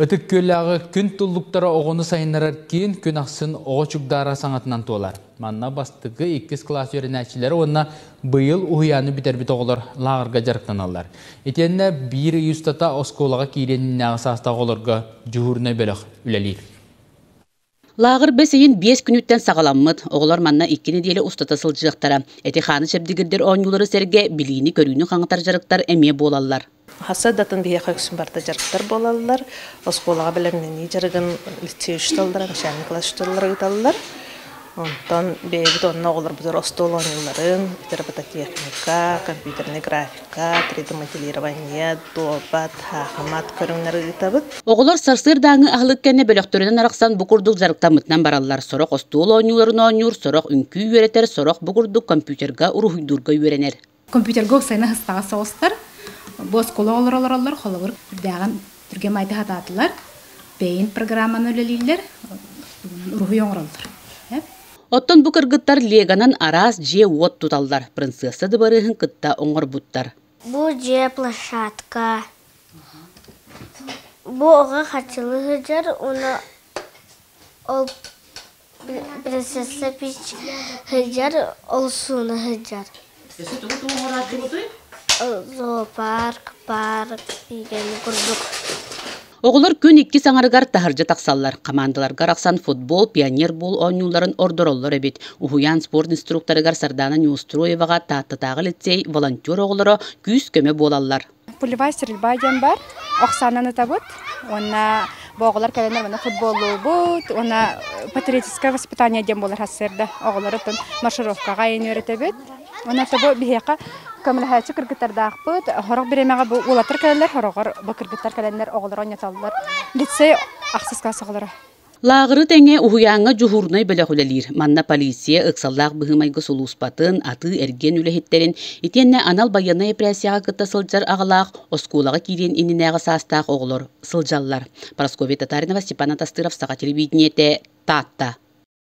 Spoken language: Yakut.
Ытык Күөллээҕи күн туллуктара оҕону сайыннарар киин күн ахсын оҕо чугдаара саҥатынан туолар. Манна бастакы, иккис кылаас үөрэнээччилэрэ уонна быйыл уһуйааны бүтэрбит оҕолор лааҕырга дьарыктаналлар. Итиэннэ биир ый устата оскуолаҕа киириэн иннинээҕи саастаах оҕолорго дьуһуурунай бөлөх үлэлиир. Лааҕыр бэс ыйын биэс күнүттэн саҕаламмыт. Оҕолор манна икки нэдиэлэ устата сылдьыахтара. Эти-хааны чэбдигирдэр оонньуулары сэргэ билиини-көрүүнү хаҥатар дьарыктар эмиэ буолаллар. Хасыадатын биһиэхэ үксүн барыта дьарыктар буолаллар. Оскуолаҕа бэлэмнэнии дьарыгын лицей учууталлара, начальник класс учууталлара ыыталлар. Онтон бэйэбит онно оҕолорбутугар остуол оонньууларын, робототехника, компьютерная графика, 3D-моделирование, дуобат, хаахымат көрүҥнэри ыытабыт. Оҕолор сарсыардааҥҥы аһылык кэннэ бөлөхтөрүнэн арахсан бу курдук дьарыктаммытынан бараллар. Сорох остуол оонньууларын оонньуур, сорох үҥкүү үөрэтэр, сорох бу курдук компьютерга уруһуйдуурга үөрэнэр. Компьютерга уксайна һыстаҕас соҕустар. Бу оскуола оҕолоро олороллор, холобур, үрдээҕин түргэн майда сатаатылар. Paint программаны үлэлииллэр, уруһуй оҥороллор. Оттон бу кыргыттар Леганан араас дьиэ-уот туталлар, принцесса дыбарыаһын кытта оҥорбуттар. Бу дьиэ площадка. Бу оҕо хачылы сылдьар уонна ол принцесса Пич сылдьар, ол сууна сылдьар. Зоопарк, парк деген курдук. Оҕолор күн иккис аҥарыгар таһырдьа тахсаллар. Хамаандаларга арахсан футбол, пионербол оонньууларын ордороллор эбит. Уһуйаан спорт инструкторыгар Сардаана Неустроеваҕа Тааттатааҕы лицей волонтер оҕолоро күүс-көмө буолаллар. Пулевая стрельба диэн бар. Охсаанан ытабыт. Уонна бу оҕолор кэлэннэр манна футболлуубут. Уонна патриотическое воспитание диэн буолар сарсыарда. Оҕолору оттон маршировкаҕа айан үөрэтэбит. Уонна тобу биһиэхэ көмөлөһөөччү кыргыттардаахпыт. Сорох бириэмэҕэ бу уолаттар кэлэллэр, сороҕор бу кыргыттар кэлэннэр оҕолору оонньотоллор. Лицей ахсыс класс оҕолоро. Лааҕыры тэҥэ уһуйааҥҥа дьуһуурунай бөлөх үлэлиир. Манна полиция, ыксаллаах быһыы-майгы сулууспатын, атыы-эргиэн үлэһиттэрин итиэннэ анал байыаннай эпэрээссийэҕэ кытта сылдьар аҕалаах оскуолаҕа киириэн иннинээҕи саастаах оҕолор сылдьаллар. Парасковья Татаринова, Степан Атастыров, Саха телевидениетэ, Таатта.